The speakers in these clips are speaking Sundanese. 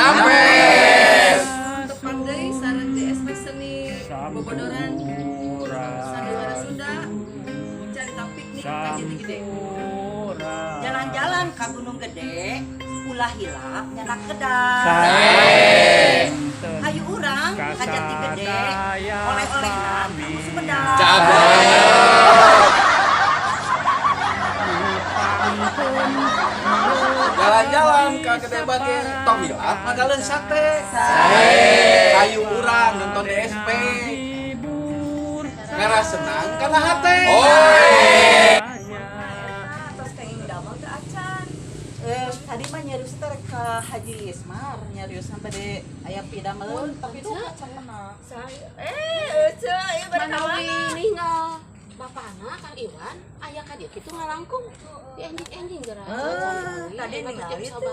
Rampes. Tepang deui sareng DSP Seni Bobodoran Sandiwara Sunda, carita piknik ka Jati Gede. Jalan-jalan ke Gunung Gede, ulah hilap nyandak kedah. Hayu urang ka Jati Gede, oleh-olehna kanggo Sumedang. Cakep. Jalan-jalan ke Gede Bage, tong hilap ngagaleun sate. Hayu urang nonton DSP. Ngarasenang kana hate. Oh. Tos kenging damel teu acan? Eh, tadi mah nyarios teh rek ka Haji Ismar, nyarios bade aya pidamel, tapi duka can menang. Saya eh ece ieu bade ka Manawi mana? ninggal bapana Kang Iwan aya ka dieu kitu ngalangkung di enjing-enjing geura. Eh, tadi ningali teh.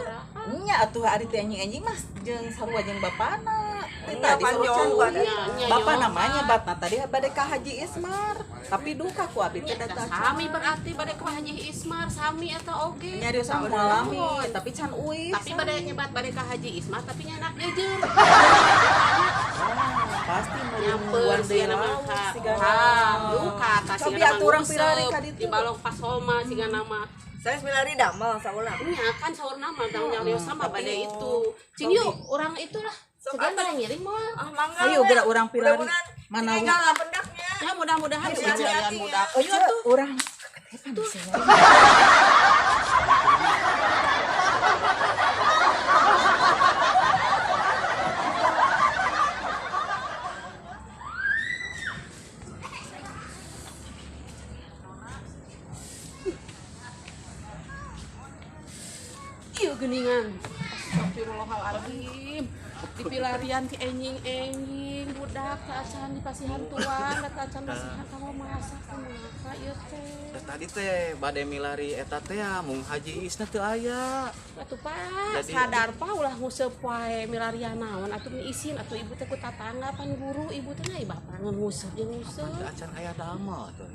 Nya atuh ari teh enjing-enjing mah jeung sarua jeung bapana. Teh Nya, tadi sarua panjang. can. Nya, nya, Bapak nyoba. namanya batna tadi bade ka Haji Ismar, tapi duka ku abi teh da Sami berarti bade ka Haji Ismar sami eta oge. Nyarios sama lami, tapi can uih. Tapi bade nyebat bade ka Haji Ismar tapi nyanak jujur. Pasti Nyamper deui sia nama ka. sigana. Ha, duka ka Cobi siga nama atuh urang nguseup pilari ka ditu. di balong pasoma siga nama. Saya milari damel saulang. Nya kan saur nama tang nyarios sama bade itu. Cing yuk urang itulah. Sok Segan atuh. bade ngiring moal. Ah, mangga. Ayo we. geura urang pilari. Mudah-mudahan Mana tinggal lah pendaknya. Ya mudah-mudahan Ayo, kejadian hati-hati ya. budak. Oh, iya tuh urang. Iya geningan. Astagfirullahaladzim. Dipilarian ti enjing-enjing budak teu acan dipasihan tuan, da teu acan pasihan kamu masak kumaha ieu teh. Da tadi teh bade milari eta teh ya, mung Haji Isna teu aya. Atuh Pak, Jadi- sadar Pak ulah nguseup wae milarian naon atuh mi isin atuh ibu teh ku tatangga pan guru ibu teh nya bapak ngan nguseup jeung nguseup. Teu acan aya damel atuh.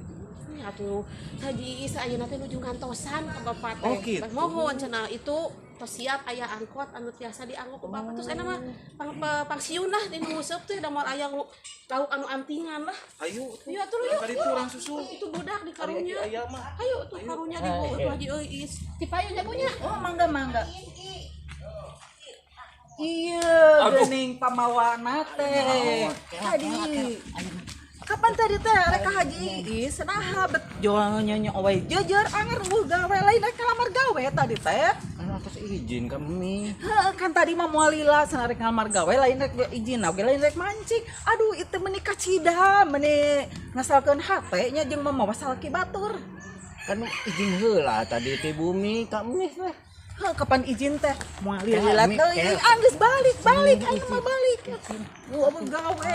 Nya atuh Haji Is ayeuna teh nuju ngantosan ka bapak teh. Oh, gitu. Mohon cenah itu tos siap aya angkot anu tiasa dianggo ku bapak terus ayeuna mah pangsiun lah di nu nguseup teh da moal aya lauk anu antingan lah. Ayo Ayo atuh yuk. Tadi tuh urang susu. Itu budak di karunya. Ari aya mah. Ayo tuh karunya di bu itu Haji Euis. Dipayun nya punya. Oh, mangga mangga. Iya, geuning pamawana teh. Tadi. Kapan tadi teh rek ka Haji Iis naha bet jual nyonya wae jejer anger eueuh gawe lain rek lamar gawe tadi teh. Kan atas izin kami. Heuh, kan tadi mah moal lila cenah rek ngalamar gawe lain rek izin oge lain rek mancing. Aduh, itu meuni kacida meuni ngasalkeun hate nya jeung mamawa salaki batur. Kan izin heula tadi teh bumi kami teh. Heuh, kapan izin teh? Moal lila Mi, teuing. kayak- Ah, geus balik, balik aing mah balik. Gua mau gawe.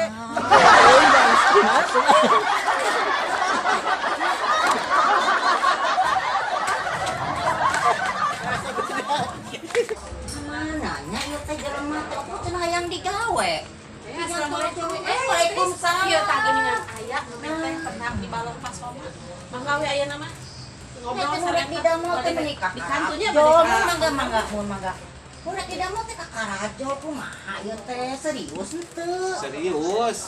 Mana nya ieu teh jelema teh apa cenah hayang digawe? Assalamualaikum. Eh, Waalaikumsalam. Ieu tah geuningan aya nu teh pernah di balong pasoma. Mangga we ayeuna mah. Ngobrol teh murek di damel teh menikah. Di kantunya Jo, bade mun mangga mangga mun mangga. Murek di damel teh ka Karajo kumaha ieu teh serius henteu? Serius.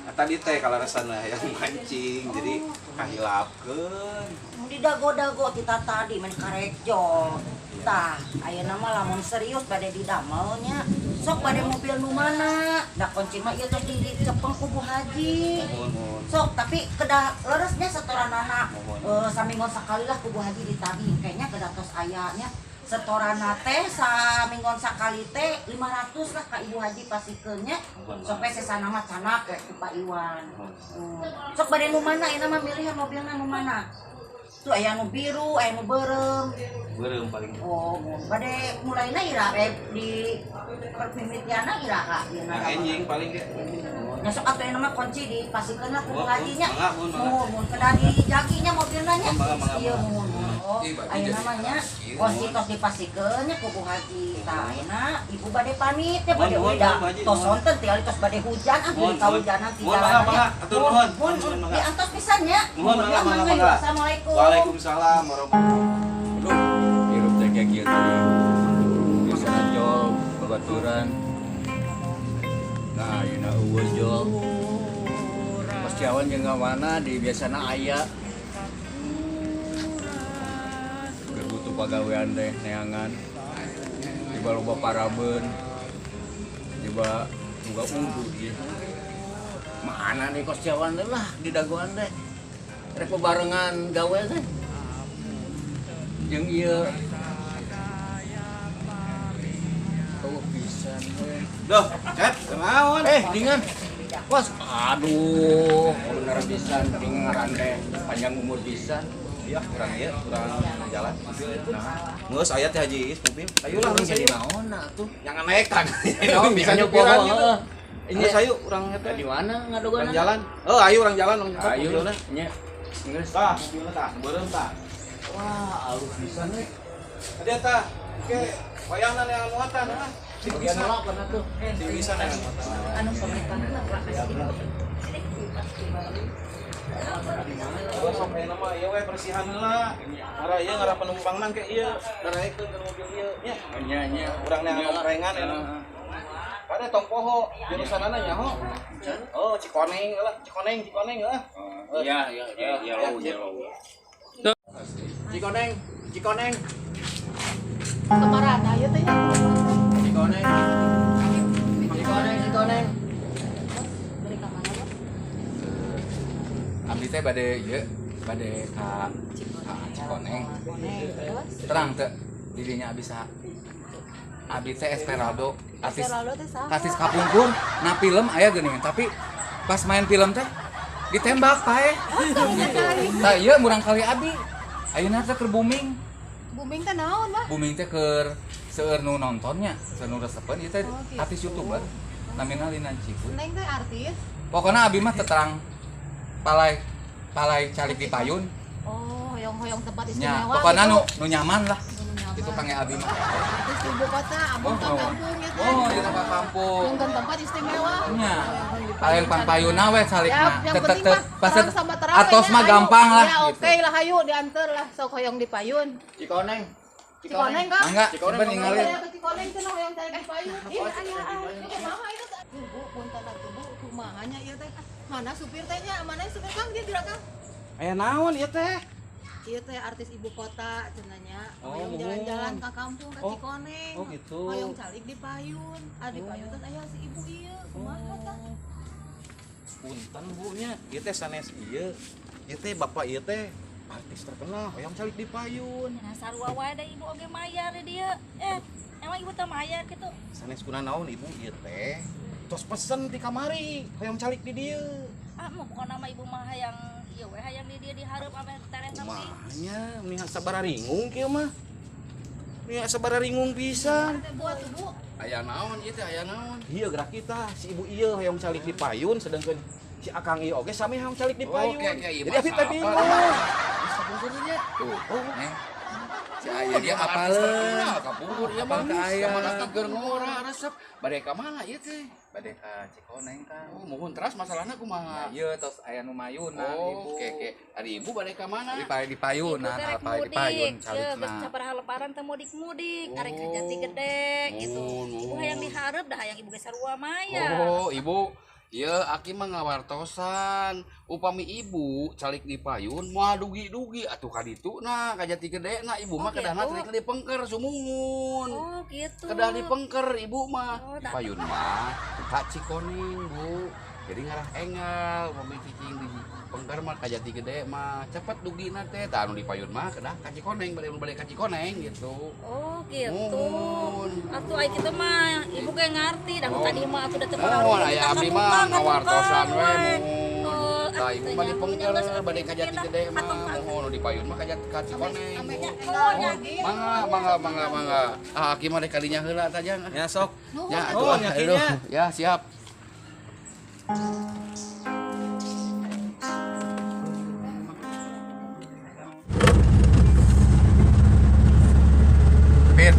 Nah, tadi teh kaleresan yang mancing jadi kahilapkeun. Mun didago-dago kita tadi main karejo. Tah, ayeuna mah lamun serius bade didamelnya. Sok bade mobil nu mana? Da kunci mah ieu teh dicepeng ku Bu Haji. Mohon mohon. Sok, tapi kedah leresnya setoranana Mohon. eh, saminggon sakali lah ku Bu Haji ditagih. Kayaknya kedah tos aya nya. Setorana teh saminggon sakali teh 500 lah ka Ibu Haji pasikeun nya. Mohon. Sampai sesana mah canak we ku Pak Iwan. Mohon. Sok bade nu mana ayeuna mah milihan mobilna nu mana? Tuh aya nu biru, aya nu beureum. Beureum paling. Oh, mun bade mulaina ira di permimitiana iraha ieu Nah, enjing paling ge. Nya sok atuh ayeuna mah kunci dipasikeun lah ku Bu Mun, Haji nya. mangga, mun, mangga. Mun, mun kedah dijaginya mobilna nya. Mun, mangga, mangga, Iya, mangga. mun, mun. Oh, Ih, baju ayeuna jadi mah nya kieu. kunci tos dipasikeun nya ku Bu Haji. Tah ayeuna ibu bade pamit ya Mun, bade mun, udah. mun, Bu Haji, Tos mun. sonten tinggal tos bade hujan ah Mun, beli mun. kahujanan ti Mun, mangga, jalanan nya. mangga. Atur Mun, nuhun. mun, Mun, mangga. diantos pisan nya. Nuhun, mangga, Ya, mangga, mangga, mangga. Assalamualaikum. Waalaikumsalam warahmatullahi Aduh, hirup teh kayak kieu teh. Biasana jol, loba Babaturan. Nah, ayeuna eueuh jol. Pastiawan jeung mana di biasana aya. Keur butuh pagawean teh neangan. Tiba loba parabeun. Tiba boga udud ieu. Mana nih Kostiawan teh lah di dagoan teh. Rek barengan gawe teh. Jeung ieu. Oh, pisan we. Duh, Cep, kunaon? Dingan. Was, aduh, bener pisan ding ngaran teh panjang umur pisan. Iya, kurang ieu, kurang jalan. Nah, geus aya teh Haji Iis mobil. Ayolah, Urang geus jadi ayo. naon atuh. Jangan naik tang. Naon bisa nyupiran gitu. Ini Geus ayo urang eta. di mana ngadogan? Urang jalan. Oh, ayo urang jalan, urang jalan. Ayo, mobilna. nya. Geus. Tah, mobilna tah, beureum tah. Wah, alus pisan we. Ada tah. Oke, wayangna neangan muatan ah. Sing Bagian bisa. lapan atuh. Sing bisa neangan muatan. Anu pemerintahan lah Oh, sok ayeuna mah ieu we bersihan heula. Ngara ieu ngara penumpangna ke ieu, ngaraekeun ke mobil ieu nya. Nya nya. Urang neangan omprengan eta. Kada tong poho jurusanana nyaho. Oh, Cikoneng lah, Cikoneng, Cikoneng lah. Iya, iya, iya, iya, Ya, iya. Cikoneng, Cikoneng, Kemarin ayo teh ya. Cikoneng. Cikoneng, Cikoneng. Dari ka mana, Bos? Abdi teh bade ieu, bade ka Cikoneng. Cikoneng. Terus Terang teh dirinya abdi saha? Abdi teh Esperaldo, artis Esperaldo teh saha? artis kapungkur na film aya geuning, tapi pas main film teh ditembak pae. Tah ieu murang kali abdi. Ayeuna teh keur booming. Booming teh naon, Bah? Booming teh keur seueur nu nontonnya, seueur nu resepeun ieu teh Oh, gitu. artis YouTuber namina Lina Cikuy. Neng teh artis. Pokoknya abi mah terang palai palai calik di payun. Oh, hoyong-hoyong tempat Nya, istimewa. pokoknya gitu. nu nu nyaman lah. Nu nyaman. Itu kangge abi mah. Artis ibu kota, abang Oh, ke kampung ya teh. Oh, di tempat kampung. Nonton tempat istimewa. Nya. Paling pangpayuna we Ya, salikna. yang penting mah pas terang sama terang atos we nya, mah ayo. gampang lah Ya, gitu. oke lah hayu diantar lah sok hoyong di payun. Cikoneng. Cikoneng Kang. Mangga, Cikoneng, coba ninggalin. Aya ke Cikoneng cenah hoyong cari di payun. Ih, aya aya. Kumaha ieu teh? Bu, punten atuh Bu, kumaha nya ieu teh? Mana supir teh nya? Mana supir Kang dia gerak Kang? Aya naon ieu teh? Ieu teh artis ibu kota cenah nya. Oh, Hoyong muhun. jalan-jalan ka kampung ka Oh. Cikoneng. Oh, gitu. Hoyong calik di payun. Ah di payun teh aya si ibu ieu. Kumaha tah? Punten Bu nya, ieu teh sanes ieu. Ieu teh bapak ieu teh artis terkenal hoyong calik di payun. Nah, sarua wae da ibu oge mayar di dieu. Emang ibu teh mayar kitu. Sanes kuna naon ibu ieu teh? Tos pesen ti kamari hoyong calik di dieu. Ah, mau pokona mah ibu mah hayang ieu we hayang di dieu dihareup ame tereh nepi. Kumanya meni sabaraha ringung kieu mah. Meni sabaraha ringung pisan. Teh buat tuh Bu. Aya naon ieu teh aya naon? Ieu gerak kita si ibu ieu hoyong calik di payun sedangkan si akang ieu oge sami hoyong calik di payun. Oke, oke, ieu Jadi abi teh mah bingung. apa? Tuh, Neng. Si aya dia apaleun. Kapungkur ieu Apal mah. ka aya. Mana keur ngora resep. Bade ka mana ieu teh? Bade ka Cikoneng Kang. Oh, muhun teras masalahna kumaha? Ieu tos aya nu mayuna Oh, ibu. oke oke. Ari ibu bade ka mana? Di pay di payun, Ibu teh rek apa di payun mudik, ye, geus calikna. sabaraha lebaran teh mudik-mudik, arek ka Jati Gede gitu. Muhun, Ibu muhun. hayang dihareup dah hayang ibu ge sarua mayar. Oh, ibu. Ieu aki mah ngawartosan. Upami ibu calik di payun moal dugi-dugi atuh ka ditu na ka Jati Gede na ibu mah Oh, kedahna gitu. calik di pengker sumungun. Oh, gitu. Kedah di pengker ibu mah. Oh, Di payun mah ka Cikoneng, Bu. Jadi ngarah engal upami cicing di pengker mah ka Jati Gede mah cepet dugina teh. Tah anu di payun mah kedah ka Cikoneng bade bade ka Cikoneng gitu. Oh, gitu. Muhun. Atuh ai kitu mah ibu ge ngarti dah Oh. tadi mah atuh da teu Mohon aya abdi mah ngawartosan we muhun. Oh, Tah ibu mah di pengker bade ka Jati Gede mah muhun nu di payun mah ka Jati ka Cikoneng. Mangga mangga mangga mangga. Ah aki mah rek kadinya heula tah jang. Ya sok. Ya Oh, atuh. nya Aduh. kinya. Ya siap. Pir.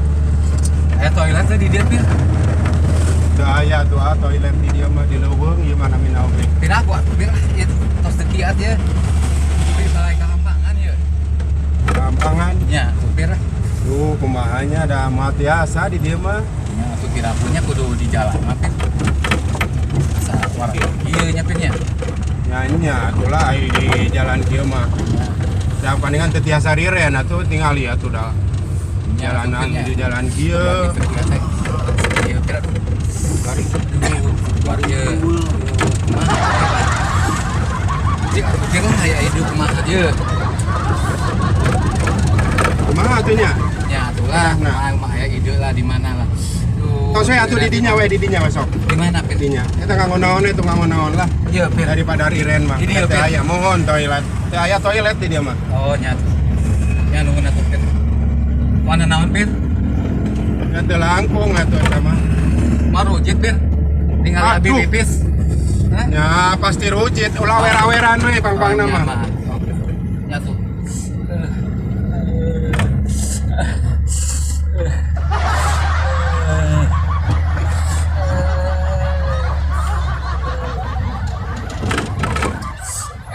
Aya toilet teh di dieu, Pir. Teu aya tuh ah toilet di dieu mah di leuweung ieu mah namina oge. Pir aku atuh Pir. Ieu tos dekiat ye. Pir balai ka Hampangan ye. Gampangan. Nya, atuh Pir. Duh, kumaha nya da moal tiasa di dieu mah. Nya atuh kira punya jalan mah Pir. Asa warna ieu nya Pir nya. Nya nya atulah ai di jalan kieu mah. Da palingan teu tiasa riren atuh tingali atuh da. Jalanan di jalan kieu. Ieu Pir atuh. Bari luar ieu. Kumaha? Cik pikir lah aya hidup kumaha ieu. Kumaha atuh nya? Ya atulah, nah, kumaha aya ide lah di mana lah. Duh. Tos we atuh di dinya we, di dinya we sok. Di mana Pir? Dinya. Eta nganggo naon we, nganggo naon lah. Ieu Pir. Daripada riren mah. Ini Teu aya mohon toilet. Teu aya toilet di dia mah. Oh nya. Nya nuhun atuh Pir. Mana naon Pir? Nya teu langkung atuh eta mah. Marujit Pir. Tinggal abi pipis. Ya pasti rujit, ulah wera-weran we pang-pangna mah. Nya tuh.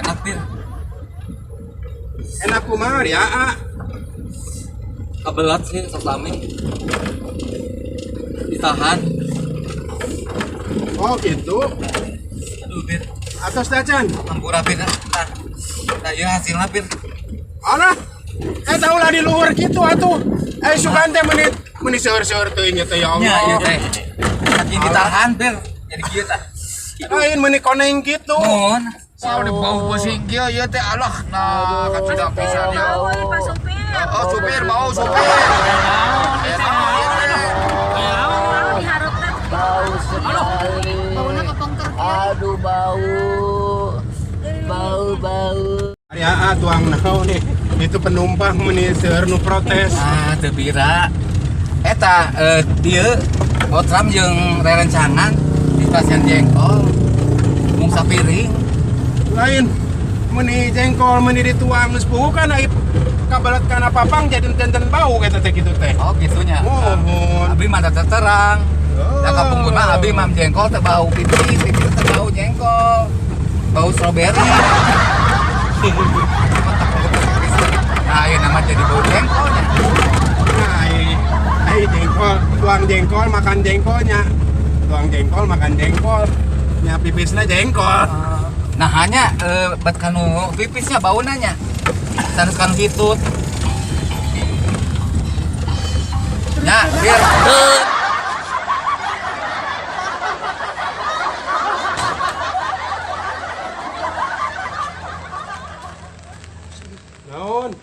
Enak Pir. Enak kumaha ya, A? Kebelat sih selami. Ditahan. Oh gitu. Aduh Pir. Atos dacan. Ampura Pir. Nah, ieu hasilna Pir. Alah. Eta ulah di luhur kitu atuh. Sugan teh meuni seueur-seueur teuing teh ya Allah. Nya ieu teh. Saking ditahan Pir. Jadi kieu tah. Lain meuni koneng kitu. Mohon. Sao di bau pusing kieu ieu teh alah nah kacida pisan ya. Bau ieu Pak Supir. Oh supir bau supir. Bau sekali. Bauna kepengker kieu. Aduh bau. Bau bau. Ari aa tuang naon nih. Itu penumpang meuni seueur nu protes. Ah teu bira. Eta dieu Otram jeung rerencangan di stasiun jengkol. Mung sapiring. Lain meuni jengkol meuni dituang geus puguh kan ai kabelet kana papang jadi tenten bau eta teh kitu teh. Oh gitunya. Mohon. Abi mah terang. Da kapungkur mah abi mah jengkol teh bau pipis, pipis teh bau jengkol. Bau stroberi. Nah, ieu nama jadi bau jengkolnya. Nah, ai jengkol, tuang jengkol makan jengkolnya. Tuang jengkol makan jengkol. Nya pipisna jengkol. Nah, hanya bet kanu pipisnya bauna nya. Sanes kanu hitut. Nya, Bir. Naon?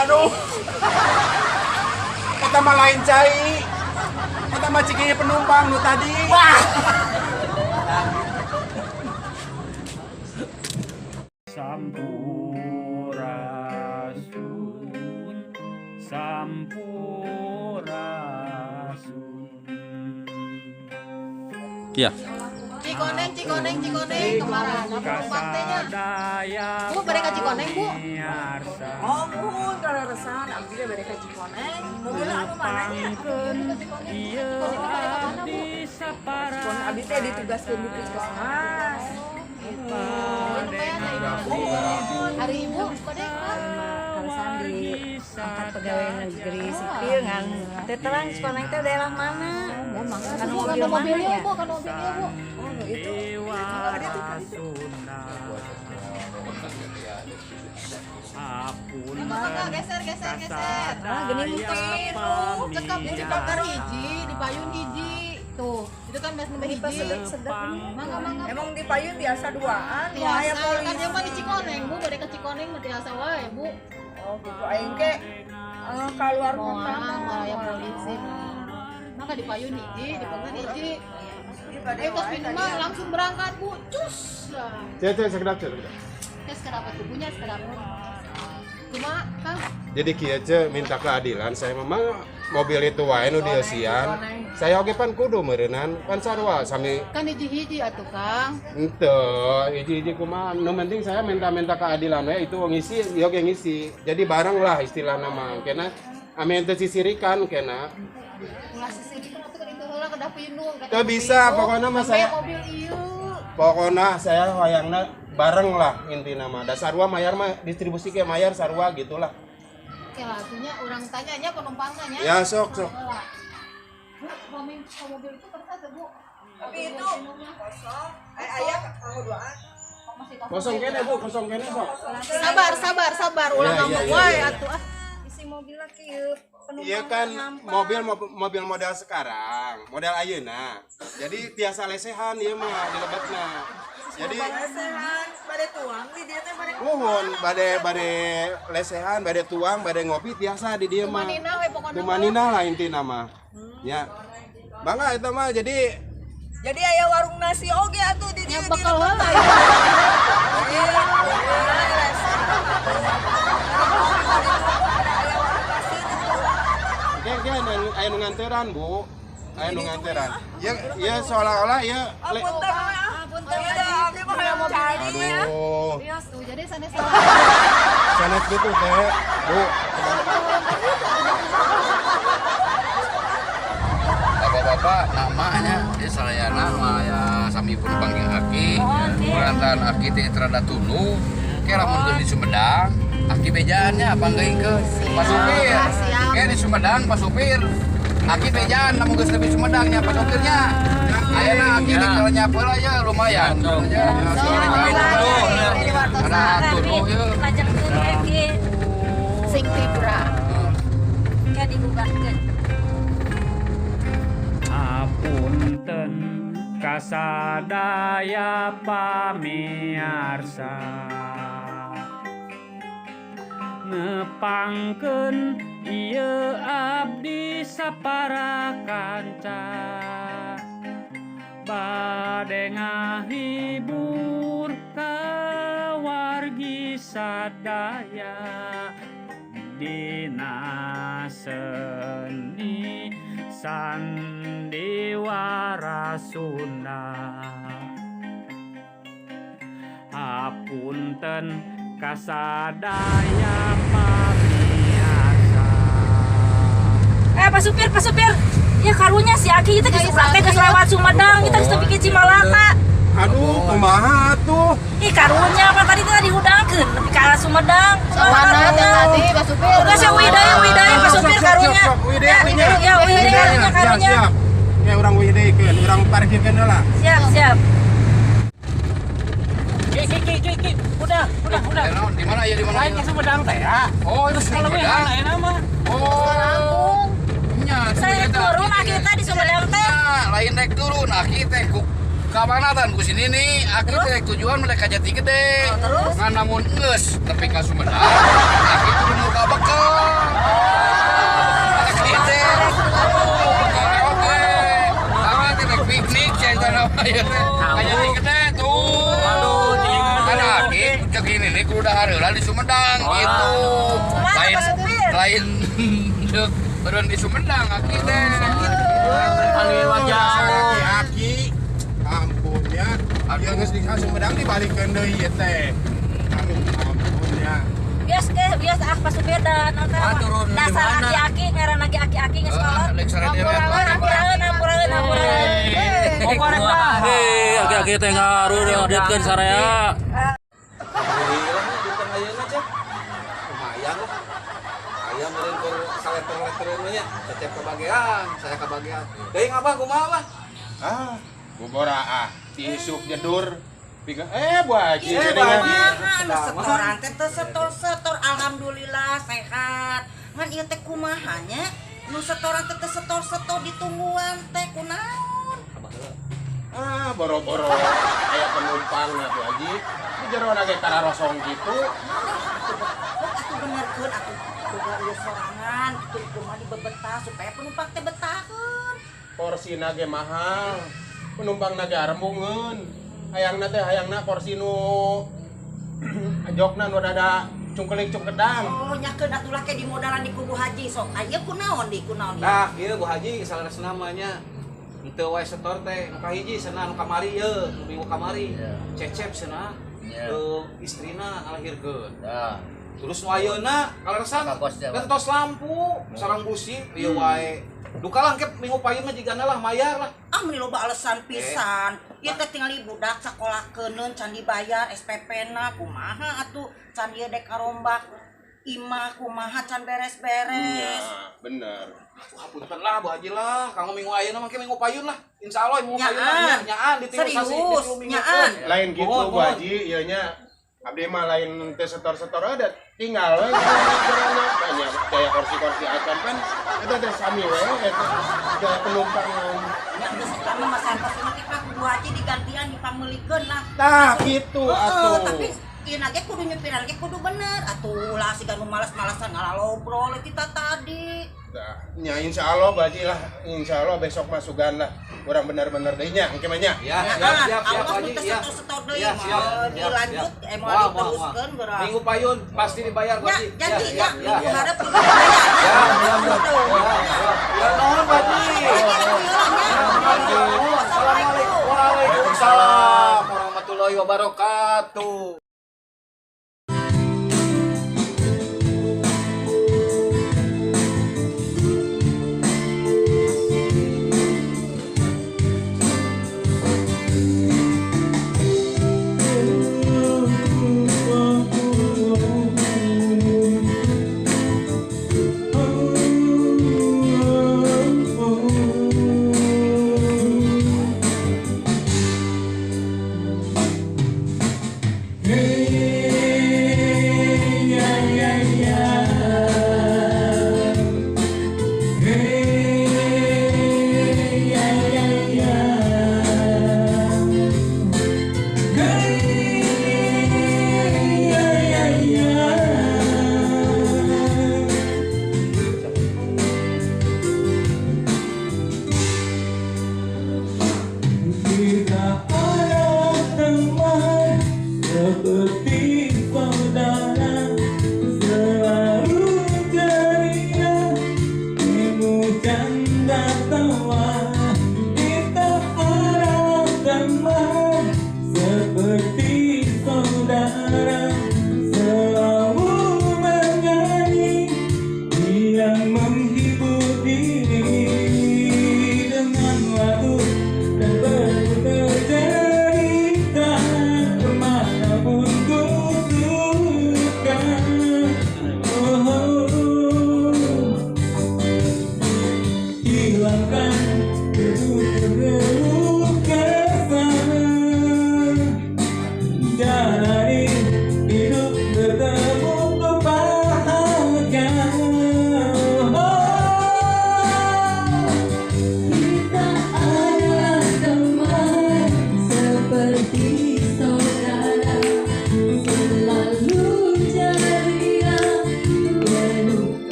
Aduh. Eta mah lain cai. Eta mah cikini penumpang nu tadi. Wah. Sampurasun, sampurasun. Iya. Cikoneng, Cikoneng, Cikoneng, kemana penumpang teh nya? Bu, bade ka Cikoneng, Bu. Oh, muhun kaleresan abdi teh bade ka Cikoneng. Mobilna anu mana nya? Cikoneng abdi teh ditugaskeun di puskesmas. Hari Ibu, bade Kaleresan di angkat pegawai negeri sipil ngan teh terang Cikoneng teh daerah mana? Kan mobil mana ya? Bu, kan mobilnya, Bu. Oh, itu. Ada tuh kan itu. Mangga geser geser geser. Ah, geuning muter. Cekap di bakar hiji, di payun hiji. Tuh, itu kan masih nambah hiji. Sedek-sedek. Mangga mangga. Emang di payun biasa duaan, Biasa aya polisi. kan dia mah di Cikoneng, Bu, bade ke Cikoneng mah tiasa wae, Bu. Oh, gitu aing ke keluar kota Moal aya polisi. Mangga di payun hiji, di pengker hiji. Ayo tos minum mah langsung berangkat, Bu. Cus. Cek cek sekedap cek. Tes sekedap tubuhnya sekedap. Cuma Kang Jadi kieu ce minta keadilan saya memang mobil itu wae nu dieusian. Saya oge pan kudu meureunnan pan sarua sami kan hiji-hiji atuh Kang. henteu hiji-hiji kumaha nu penting saya minta-minta keadilan we itu ngisi ieu ge ngisi. Jadi bareng lah istilahna mah kena ame teu sisirikan kena. Ulah sisirikan atuh kan itu heula kedah pindung. Teu bisa pokona mah saya mobil ieu. Pokona saya hoyangna Bareng lah intina mah. Da sarua mayar mah distribusi ke mayar sarua gitulah. Oke lah, artinya orang tanyanya penumpangnya nya. Ya sok sok. Bu, mobil itu kertas Bu. Tapi itu kosong. Ayah kamu doa. Kosong kene Bu, kosong kene sok. Sabar, sabar, sabar. Ulah ngomong wae atuh ah. Isi mobil kieu. Iya kan mobil model sekarang, model ayeuna. Jadi tiasa lesehan ieu mah di lebetna. Jadi lesehan, bade tuang di dieu teh bade. Nuhun, bade lesehan, bade tuang, bade ngopi tiasa di dieu mah. Tumanina lah intina mah. Ya. Bangga eta mah jadi aya warung nasi oge atuh di dieu di bekal heula. Oke, aya nu nganteran, Bu. Aya nu nganteran. Ya, ya seolah-olah ya. Punten abdi mah hayang cari ya. Aduh. Rios tuh, jadi sanes salah. Sanes gitu teh, Bu. Bapak-bapak namanya ya sarayana mah ya sami pun panggil aki. Kulantaran aki teh rada tunduh. Ke lamun geus di Sumedang, aki bejaannya panggilkeun Pak supir. Ke di Sumedang Pak supir. Aki bejaan lamun geus lebih Sumedangnya Pak supirnya. Ayeuna aki teh kalau nyapu lah ya lumayan. Ada tunduh ya. Lajeng turun aki. Sing tibra. Ke digugahkeun. Apunten kasadaya pamiarsa nepangkeun ieu abdi sapara kanca bade ngahibur ka wargi sadaya dina seni sandiwara Sunda. Hapunten kasadaya pamiarsa. Pak supir, ya karunya si Aki kita geus urang teh geus lewat Sumedang, kita geus tepi Cimalaka. Aduh, kumaha tuh? Ih, karunya apa tadi teh dihudangkeun nepi ka Sumedang. Sawana teh tadi Pak supir. Udah sih widai Pak supir karunya. Ya, widai karunya karunya. Siap. Ya urang widaikeun, urang parkirkeun heula. Siap, siap. Ki, udah. Di mana ya, di mana? Lain ke Sumedang teh ya. Oh, itu Sumedang. Ayeuna mah. Oh. Nya, saya turun aki teh di Sumedang teh. Lain rek turun aki teh ku kamanatan ku sini nih, aki teh rek tujuan mereka Jati Gede. Terus? Ngan namun geus tepi ka Sumedang, aki turun muka bekel. Aki teh. Oke. Aki teh rek piknik cenah nama ieu teh. Ka Jati Gede tuh. Aduh, kan aki cek ini nih kudu dahar heula di Sumedang gitu. Lain deuk turun di Sumedang aki teh. Panggil wajah aki. Ampun ya. Aduh geus di Sumedang dibalikeun deui ieu teh. Aduh ampun ya. Bias ke, bias ah Pak supir da nonton. Dasar aki-aki ngaran lagi aki-aki geus kolot. Hampuraeun, hampuraeun, hampuraeun. Hei, aki-aki teh ngaruh dietkeun saraya. Alhamdulillah duitkan ayeuna cek. Lumayan lah. Aya meureun keur saleter-letereun mah nya. Cecep kebagian, saya kebagian. Deui abah kumaha abah? Ah, bobora ah, tiisuk jedur. Piga Bu Haji. Kumaha nu setoran teh teu setor-setor, alhamdulillah sehat. Ngan ieu teh kumaha nya? Nu setoran teh teu setor-setor ditungguan teh kunaon? Ah, boro-boro aya penumpang na Bu Haji. Di jero ge kararosong gitu. Atuh benerkeun atuh boga ieu sorangan kitu kumaha dibebetah supaya penumpang teh betaheun. Porsina ge mahal. Penumpangna ge arembungeun. Hayangna teh hayangna porsi nu jokna nu rada cungkelik cungkedang. Oh, nyakeun atuh lah ke dimodalan di kubu haji sok. Aya kunaon di kunaon. Tah, ieu Bu Haji saleresna mah nya. Henteu wae setor teh nu kahiji cenah nu kamari ieu, nu minggu kamari. Cecep cenah. Istrina ngalahirkeun. Tah. Terus nu ayeuna kaleresan gentos lampu sareng busi ieu wae. Duka lah engke minggu payun mah jigana lah mayar lah. Ah meni loba alasan pisan. Ieu teh tingali budak sakolahkeuneun can dibayar SPP-na kumaha atuh can ieu dek karombak imah kumaha can beres-beres. Iya, bener. Wah, punten lah Bu Haji lah. Kanggo minggu ayeuna mah minggu payun lah. Insyaallah minggu payun lah nyaan ditilusasi serius nyaan. Lain gitu Bu Haji, ieu nya abdi mah lain teh setor-setor ada tinggal we banyak daya kursi-kursi acan kan eta teh sami we eta daya penumpang nya geus kami mah santos mah teh Pak Bu Haji digantian dipameulikeun lah. Tah kitu atuh. Tapi ieu ge kudu nyupiran ge kudu bener atuh ulah siga nu malas-malasan ngalalobrol kita tadi. Tah nya insyaallah Bu Haji lah, insyaallah besok masukan lah. Kurang bener-bener deui nya engke mah nya. Ya, siap siap siap Bu Haji. Ya. Siap, siap. Dilanjut moal diteruskeun geura. Minggu payun pasti dibayar Bu Haji. Ya, janji ya, minggu hareup dibayar. Ya, ya, ya. Nuhun Bu Haji. Assalamualaikum. Waalaikumsalam warahmatullahi wabarakatuh.